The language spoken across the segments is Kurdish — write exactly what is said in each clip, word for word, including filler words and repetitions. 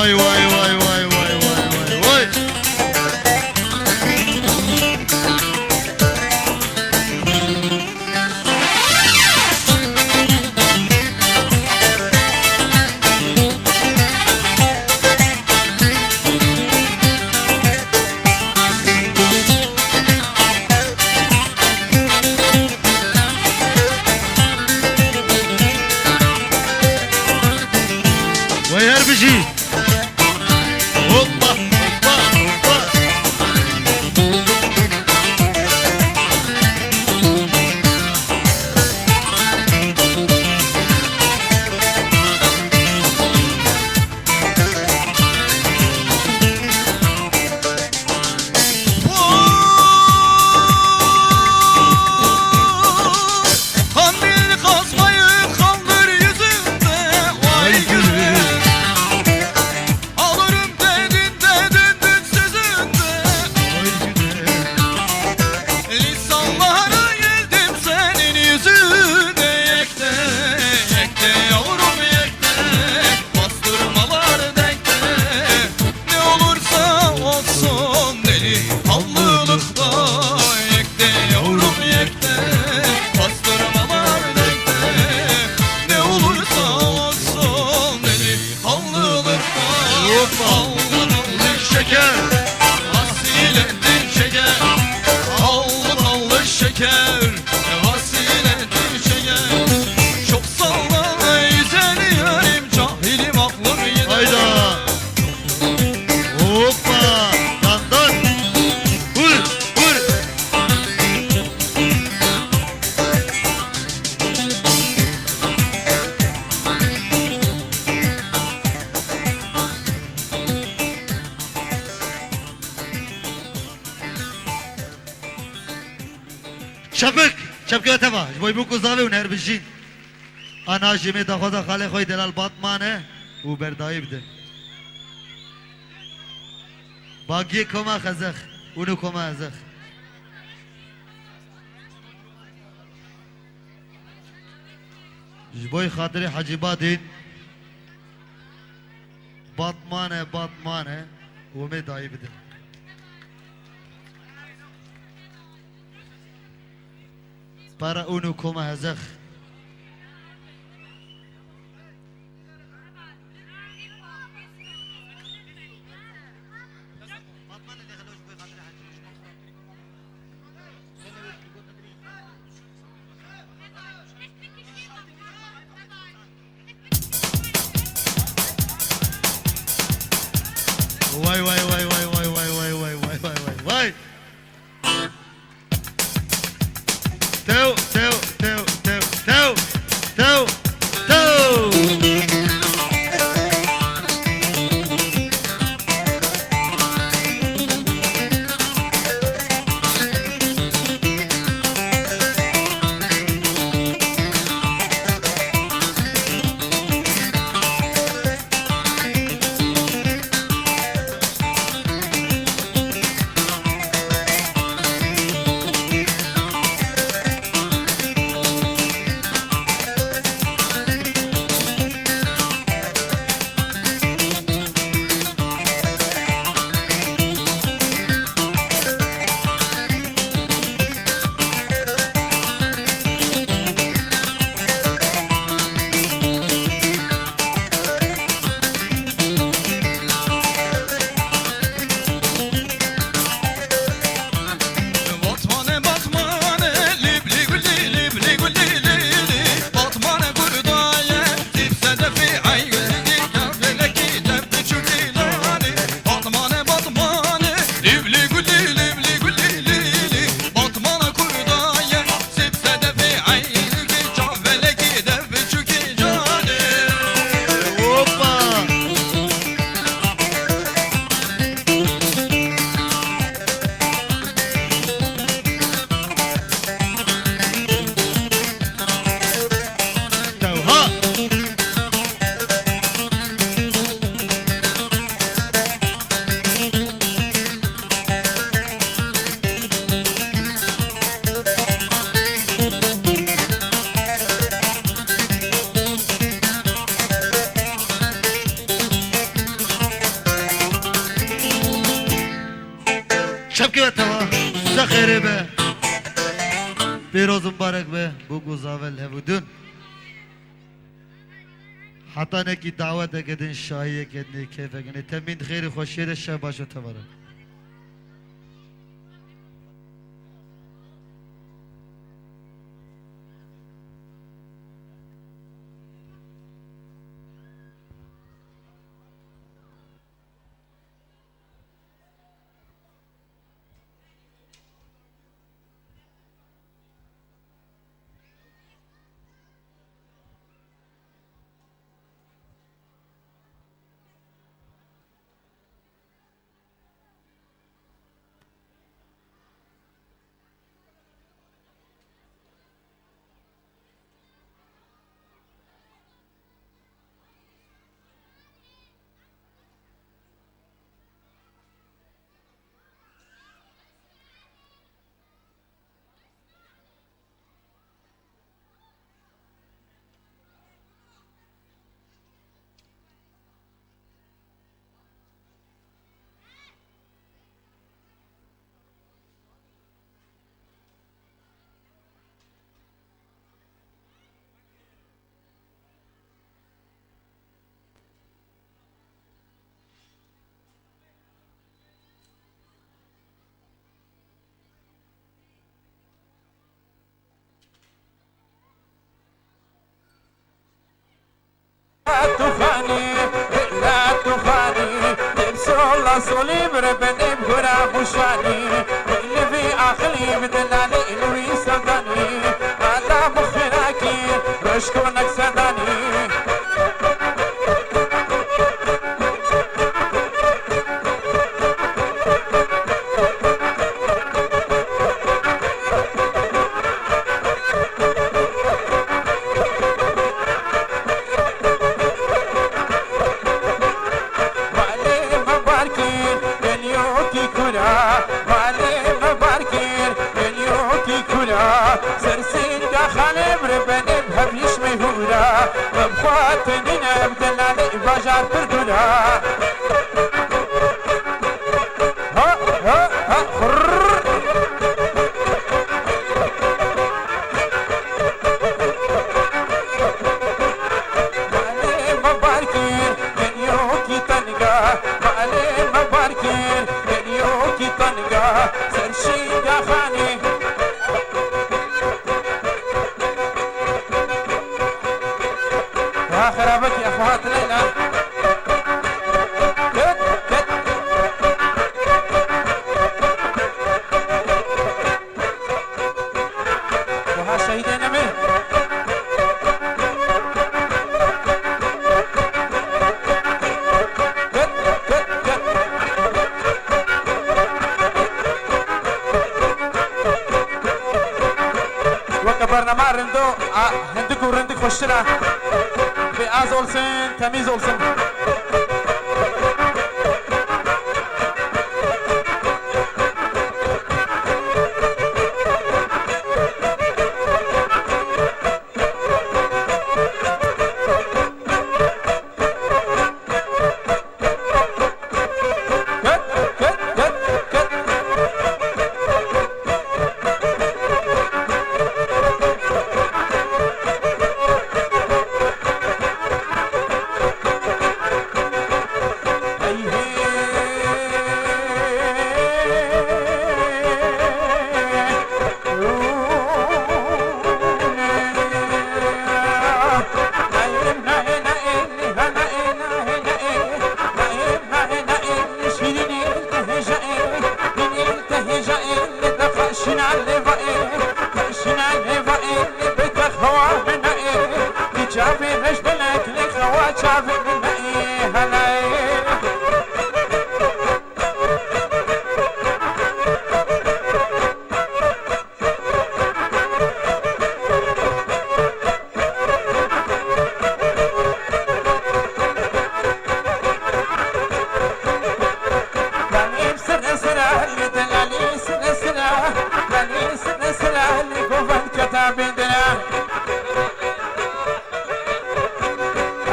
Vay, vay, vay, vay, vay, vay, vay, vay. Vay her bijî. Hoppa, hoppa, hoppa. Kandil kazmayı kaldır yüzünde, vay gülüm. Alırım dedin dedin dün sözünde, vay gülüm. Lisanlara geldim senin yüzünde, yekte, yekte yavrum yekte. Bastırmalar denkte, ne olursa olsun deli kanlılıkta. Yekte yavrum yekte, bastırmalar denkte, ne olursa olsun deli kanlılıkta. Hoppa. Allı ballı şeker, asil ettin şeker. Allı ballı şeker, asil ettin şeker. Çok salla güzel yarim, cahilim aklım gider. Hayda. Hoppa! Yandan! Vur! Vur! Çepik! Çepke teva. Ji bo bûk û zavê û her bijîn. Ana jê me daxwaza xalê xwe delal Batman e û berdayî bide. Bagiyê koma xezex, ûno koma xezex. Ji bo xatirê Hecî Badîn, Batman e, Batman e, û me dayî bide. Para ûno koma hezex. Vay, vay, vay. Tew, tew, tew, tew, tew, tew, tew. Tebkê ve teva, se xêrê be. Pêroz û mibarek be, bo goza ve li hev û dûn. Heta nekî daweteke din, şahiyeke din, keyfeke din. Temîn xêr û xweşiyê de, şev baş û tevare. Tu xanî, la tu xanî, dem sola solî bir benim gura huşanî, li vî axilî bi delalî li wî sedanî, ala bi xêrakî, reşkonek sedanî. Malê me bar kir, geliyo kî kura. Malê me bar kir, geliyo kî kura. Ser sînga xalê bi benim hevliş me hûra. Me bi xwe tenîne bi delalê bajar pir dûra. Ha, ha, ha, xurr. Malê me bar kir, geliyo kî tenga. Malê me bar kir, geliyo kî tenga. Ser şînga xanî. Wiha xerabekî efuhat Leyla. Ket, ket. Wiha şehîdê nemê. Ket, ket, ket. Weke bernama rindo, a, hindik û rindik xweştir e. Beyaz olsun, temiz olsun.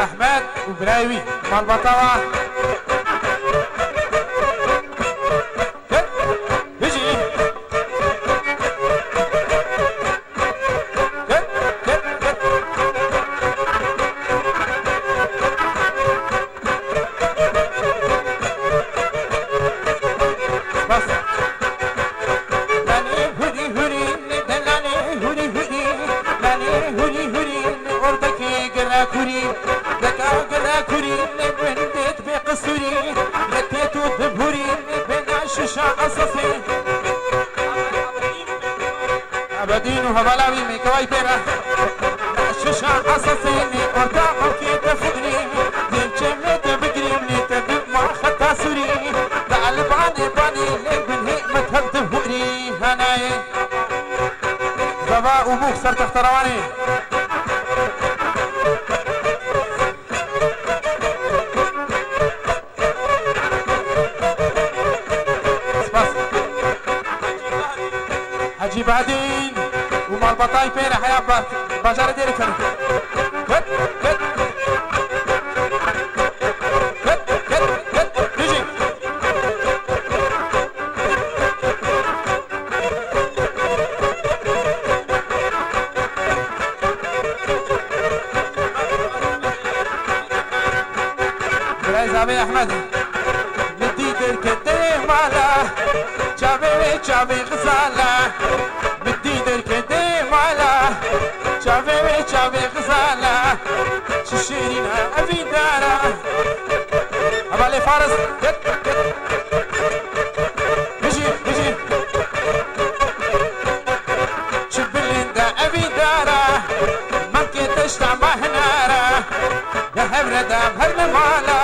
Ehmed û birayê wî, malbata wa. Hey, hey, Hevala wî mêkewayî pê re. Şişa esasînî orta mevkê te fikrî. Dê çemê te bigirîm lê te bima xeta sûrî. Te elibanê banî lê bin hê metheb de hûrî. Hanayê. Zava û bûx ser texterewanê. Spas. Hecî Badîn û malbatayî pê re heya ba-, bajarê Dêrikê ne. Hit, hit. Hit, hit, hit. Bijî. Birayê Zavê Ehmed. Min dî derkete mala, çavê wê çavê xizala. Min dî derkete mala, çavê wê çavê xizala. Çi şêrîn e evî dara. Hevalê Faris, git, git. Bijî, bijî. Çi bilind e evî dara, memkê tişta me hinara. Bi hev re de her ne mala.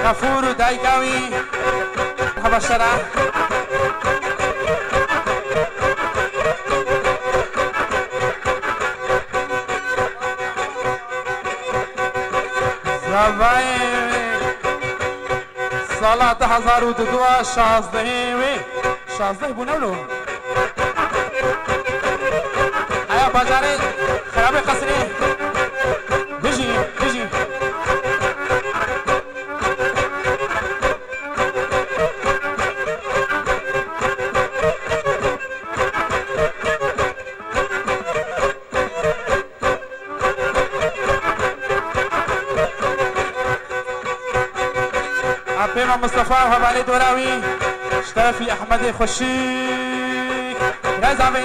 Xefûr û dayika wî. Heba şera. Zavayê sala du hezar û duduwa şazdehê wê. Şazdeh bû ne wilo? Heya bajarê Xerabê Qesrê. Bijî, bijî. Apê me Mustafa û hevalê dora wî, ji terefî Ehmedê Xweşik. Reza bê.